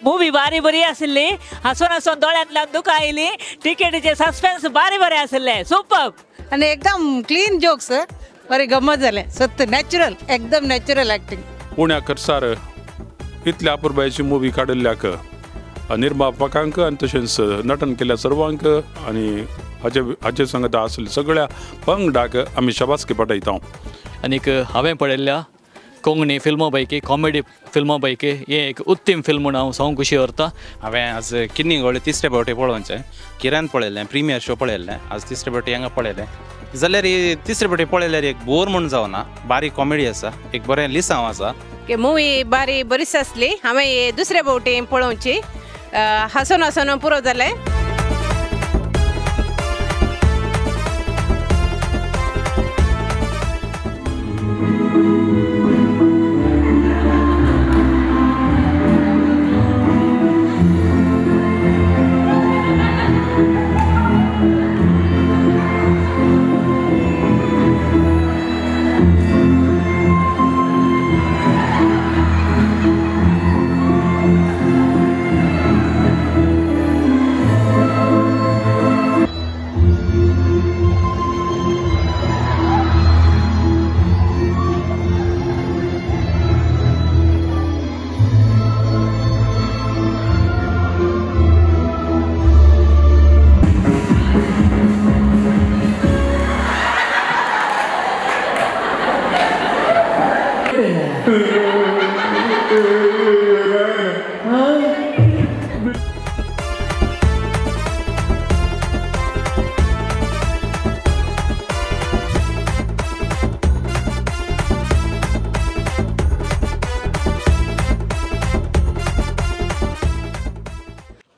Movie बारी बरी आसली, हांसून हांसून दोळ्यांतल्यान दुकां आयली. टिकेटीचे सस्पेन्स बारी बरें आसले, सुपर आनी एकदम क्लीन जोक्स, बरी गम्मत जालें, सत्य नॅचरल, एकदम नॅचरल एक्टिंग. उण्या खर्चार इतल्या अपुरबायेची मुवी काडिल्ल्याक निर्मापकांक आनी तशेंच नटन केल्ल्या सर्वांक आनी हाजे हाजे संगता आसले सगळ्या पंगडाक आमी शाबासकी पाठयता. आनीक हांवें पळयल्ल्या कोंकणी फिल्मां पैकी कॉमेडी फिल्मां पैकी हें एक उत्तम फिल्म म्हूण हांव सांगूंक खुशी व्हरता. हांवें आज किन्नी गोळे तिसरे फावटी पळोवचें, किरान पळयलें, प्रिमियर शो पळयल्लें, आज तिसरे फावटी हांगा पळयलें जाल्यार तिसरे फावटी पळयल्यार एक बोर म्हूण जावना, बारीक कॉमेडी आसा, एक बरें लिसांव आसा. मुवी बारी बरीच आसली, हांवें दुसरे फावटी पळोवची, हांसून हांसून पुरो जालें.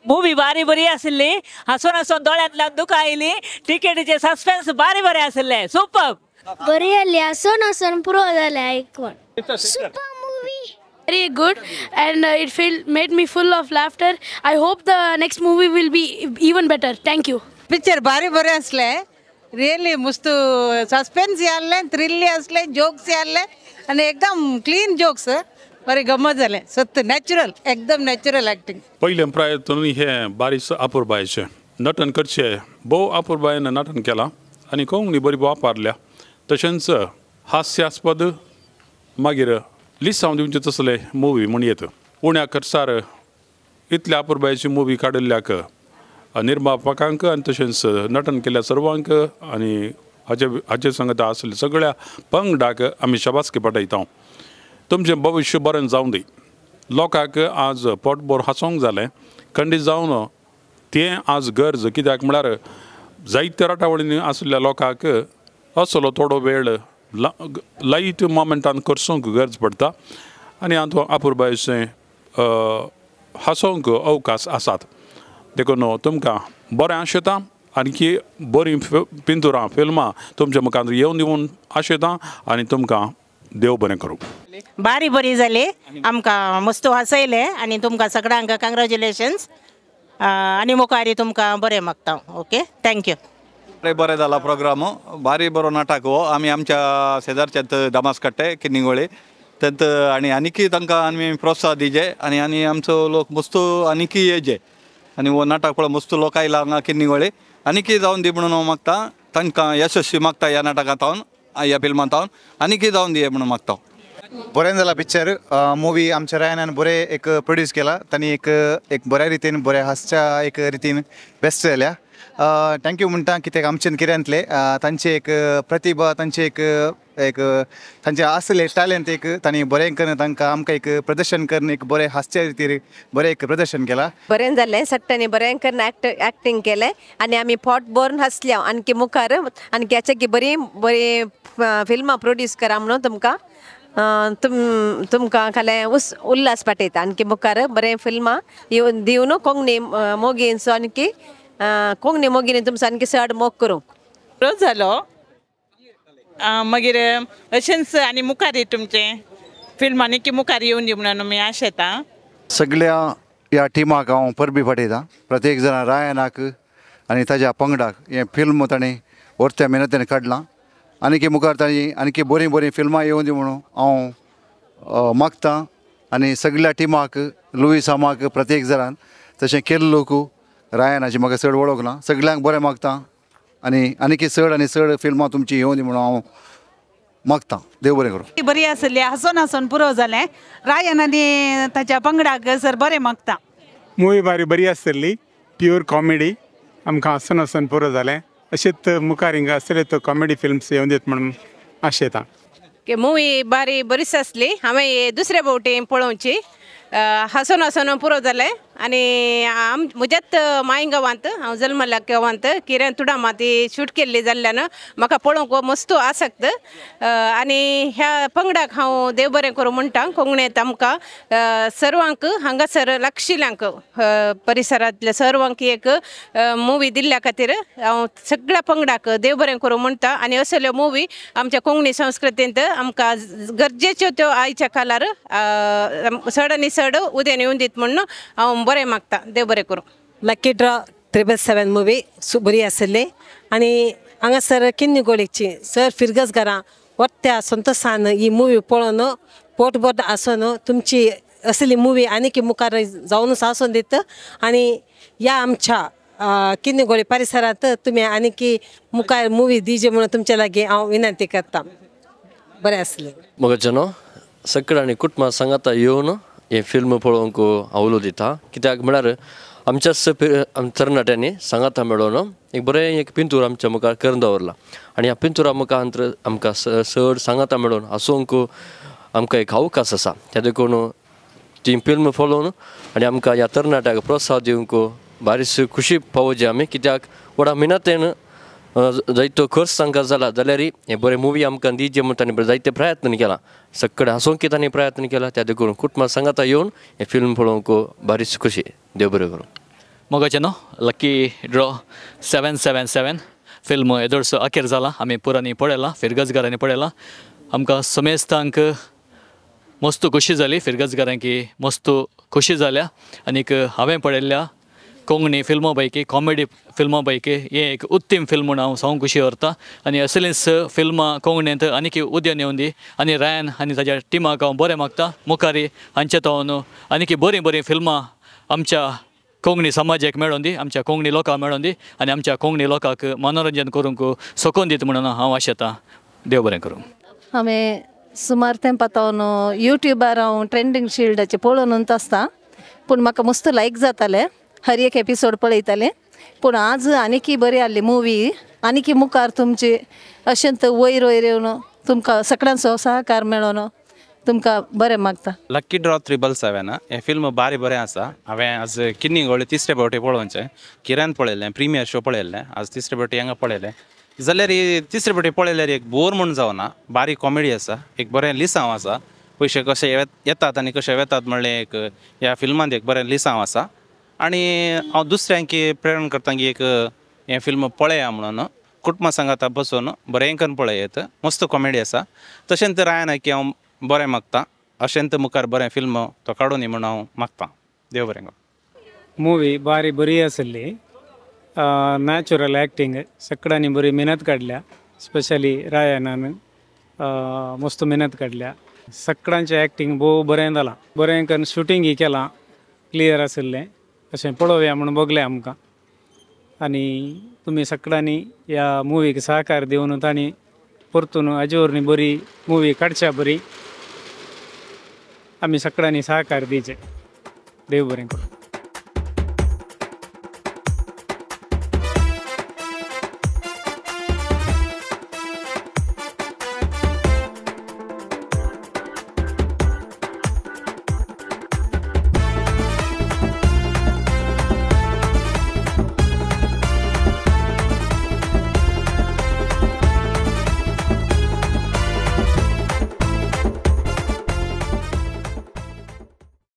मूवी बारी बरी आसली, हांसून हांसून दोळ्यांतल्यान दुकां आयली. टिकेटीचे सस्पेन्स बारी बरें आसले, सुपर. बरी आसली, हांसून हांसून पुरो जालें आयकून. Super movie, very good and it made me full of laughter. I hope the next movie will be even better. Thank you. Picture बारी बरें आसलें, रियली मस्त सस्पेन्स आसलें, थ्रिल्ली आसलें, जोक्स आसले आनी एकदम क्लीन जोक्स, बरी गम्मत जालें, सत्य नॅचरल, एकदम नॅचरल एक्टिंग. पयलें प्रयत्न हें बारीस अपुरबायेचें नटन करचें, भोव अपुरबायेन नटन केलां आनी कोंकणी बरी वापरल्या. तशेंच हास्यास्पद मागीर लिसांव दिवचें तसले मुवी म्हूण येता. उण्या खर्चार इतल्या अपुरबायेची मुवी काडिल्ल्याक निर्मापकांक आनी तशेंच नटन केल्ल्या सर्वांक आनी हाजे हाजे संगता आसले सगळ्या पंगडाक आमी शाबासकी पाठयता. तुमचें भविश्य बरें जावं दी. लोकांक आज पोटभर हांसूंक जालें, खंडीत जावन तें आज गरज, कित्याक म्हळ्यार जायत्या राटावळींनी आशिल्ल्या लोकांक असलो थोडो वेळ लायट मोमेंटान करसूंक गरज पडटा आनी हातूंत अपुरबायेचें हांसूंक अवकाश आसात. देखून तुमकां बरें आशेता आणखी बरीं पिंतुरां फिल्मां तुमच्या मुखार येवन दिवन आशेता आनी तुमकां देव बरें करूं. बारी बरी जाली, आमकां मस्त हांसयलें आनी तुमकां सगळ्यांक कंग्रेच्युलेशन्स आनी मुखार तुमकां बरें मागता. Okay, thank you. बरें जाला प्रोग्राम, भारी बरो नाटक हो. आमी आमच्या शेजारच्यात दमास काडटे किन्नीगोळे तेंत आनी आनीकय तांकां आमी प्रोत्साहन दिजे आनी आनी आमचो लोक मस्त आनीकय येजे आनी हो नाटक पळय मस्त लोक आयला हांगा किन्नीगोळे, आनीकय जावन दी म्हणून हांव मागता, तांकां यशस्वी मागता ह्या नाटकांत हांव, ह्या फिल्मांत हांव आनीकय जावन दी म्हणून मागता. बरें जाला पिक्चर, मुवी आमच्या रायनान बरें एक प्रोड्यूस केला, तांणी एक एक बऱ्या रितीन बऱ्या हांसच्या एक रितीन बेस्ट जाल्या. Thank you म्हणटा कित्याक आमचे किऱ्यांतले तांचे एक प्रतिभा, तांचे एक एक तांचे आसले टॅलंट एक तांणी बरें करून तांकां आमकां एक प्रदर्शन करून एक बरें हास्य रितीर बरें एक प्रदर्शन केलां. बरें जालें, सट्टांनी बरें करून एक्टिंग केलें आनी आमी पोट भरून हांसल्या. आणखी मुखार आणखी हाच्या बरी बरी फिल्मां प्रोड्यूस करा म्हणून तुमकां तुमकां खालें उल्हास पाठयता. आणखी मुखार बरें फिल्मां येवन दिवन कोंकणी मोगींचो आणखी कोंकणी मोगींनी तुमचो आणखी चड मोग करूंक. बरो जालो मागीर अशेंच आनी मुखार तुमचें फिल्म आनी मुखार येवन दी म्हणून आमी आशेता. सगळ्या ह्या टिमाक हांव परबी पाठयता, प्रत्येक जाणा रायनाक आनी ताज्या पंगडाक हें फिल्म ताणें वर्त्या मेहनतीन काडलां आनीकी मुखार ताणी आनीकी बरीं बरीं फिल्मां येवन दी म्हणून हांव मागतां. आनी सगळ्या टिमाक लुईस आमाक प्रत्येक जरान तशें केल्लो लोक रायनाची म्हाका चड वळख ना सगळ्यांक बरें मागता आनी आनीकी चड आनी चड फिल्मां तुमची येवंदी म्हणून हांव मागता. देव बरें करूं. बरी आसली हांसोन हांसोन पुरो जालें. रायन आनी ताच्या पंगडाक सर बरें मागता. मुवी बारी बरी आसली, प्युअर कॉमेडी, आमकां हांसून हांसून पुरो जालें. अशेंच मुखार हिंगा आसले तो कॉमेडी फिल्म्स येवन दित म्हणून आशेता. मुवी बारी बरीच आसली. हांवें दुसऱ्या फावटी पळोवची. हांसून हांसून पुरो जालें. आनी म्हज्याच माय गांवांत हांव जल्मल्या गांवांत किरें तुडामा ती शूट केल्ली जाल्ल्यान म्हाका पळोवंक मस्त आसक्त. आनी ह्या पंगडाक हांव देव बरें करूं म्हणटा. कोंकणींत आमकां सर्वांक हांगासर लागशिल्ल्यांक परिसरांतल्या सर्वांक एक मुवी दिल्ल्या खातीर हांव सगळ्या पंगडाक देव बरें करूं म्हणटा. आनी असल्यो मुवी आमच्या कोंकणी संस्कृतींत आमकां गरजेच्यो त्यो आयच्या काळार चड आनी चड उदेन येवन दीत म्हणून हांव बरें मागता. देव बरें करूं. लकी ड्रॉ 777 मुवी बरी आसली आनी हांगासर किन्नीगोळीची सर फिरगजगारां वत्या संतोसान ही मुवी पळोवन पोटभर आसून तुमची असली मुवी आनीक मुखार जावनूच आसून दित. आनी ह्या आमच्या किन्नीगोळी परिसरांत तुमी आनीक मुखार मुवी दिवची म्हणून तुमच्या लागीं हांव विनंती करता. बरें आसलें. मगजनो सगळ्यांनी कुटुंबा सांगाता येवन हें फिल्म पळोवंक हांव उलो दिता. कित्याक म्हळ्यार आमच्याच तरणाट्यांनी सांगाता मेळोवन एक बरें एक पिंतूर आमच्या मुखार करून दवरला आनी ह्या पिंतुरा मुखार आमकां चड सांगाता मेळोवन हांसोवंक आमकां एक अवकाश आसा. त्या देखून ती फिल्म पळोवन आनी आमकां ह्या तरणाट्याक प्रोत्साहन दिवंक बारीस खुशी पावोवची आमी. कित्याक व्हडा मिनतेन जायतो खर्च तांकां जाला जाल्यार हें बरें मुवी आमकां दिवचें म्हूण तांणी जायते प्रयत्न केला. सगळे हांसोवंक तांणी प्रयत्न केला. त्या देखून कुटुंबा सांगाता येवन हें फिल्म पळोवंक बारीस खुशी. देव बरें करूं. मोगाचें न्हू लकी ड्रॉ 777 फिल्म येदोळसो अखेर जाला. आमी पुरांनी पळयला, फिरगजगारांनी पळयला. आमकां समेस्तांक मस्त खोशी जाली, फिरगजगारांकी मस्त खोशी जाल्या. आनीक हांवें पळयल्ल्या कोंकणी फिल्मां पैकी कॉमेडी फिल्मां पैकी हें एक उत्तम फिल्म म्हूण हांव सांगूंक खुशी व्हरता. आनी असलींच फिल्मां कोंकणींत आनीक उद्यान येवन दी. आनी रायन आनी ताज्या टिमाक हांव बरें मागता. मुखारी हांचे तो आनीक बरीं बरीं फिल्मां आमच्या कोंकणी समाजाक मेळोन दी, आमच्या कोंकणी लोकांक मेळोन दी आनी आमच्या कोंकणी लोकांक मनोरंजन करूंक सोकोवन दीत म्हणून हांव आशेतां. देव बरें करूं. हांवें सुमार तेंपा तावन यूट्यूबार हांव ट्रेंडींग शिल्डाचें पळोवनूच आसता, पूण म्हाका मस्त लायक जातालें. हर एक एपिसोड पळयतालें. पूण आज आनीकी बरी आहली मुवी. आनीकी मुखार तुमची अशेंच वयर वयर येवन तुमकां सगळ्यांचो सहकार मेळोन तुमकां बरें मागता. लकी ड्रॉ 777 हें फिल्म बारी बरें आसा. हांवें आज किन्नीगोळी तिसरे फावटी पळोवचें. किऱ्यान पळयलें, प्रिमियर शो पळयल्लें, आज तिसरे फावटी हांगा पळयलें. जाल्यार तिसरे फावटी पळयल्यार एक बोर म्हूण जावना, बारीक कॉमेडी आसा, एक बरें लिसांव आसा. पयशे कशे येतात आनी कशे वेतात म्हणलें एक ह्या फिल्मांत एक बरें लिसांव आसा. आनी हांव दुसऱ्यांक प्रेरण करता की एक हें फिल्म पळया म्हणून कुटुंबा सांगाता बसून बरें करून पळयत. मस्त कॉमेडी आसा. तशेंच रायना की हांव बरें मागता, अशेंच मुखार बरें फिल्म तो काडून म्हणून हांव मागता. देव बरें करूं. मुवी बारी बरी आसली. नॅचरल एक्टिंग, सगळ्यांनी बरी मेहनत काडल्या. स्पेशली रायनान मस्त मेहनत काडल्या. सगळ्यांचें एक्टिंग भोव बरें जालां. बरें करून शुटिंगय केलां, क्लियर आशिल्लें. अशें पळोवया म्हूण भोगलें आमकां. आनी तुमी सगळ्यांनी ह्या मुवीक सहकार दिवन तांणी परतून हाजे वरवीं बरी मुवी काडच्या बरी आमी सगळ्यांनी सहकार दिवचें. देव बरें करूं.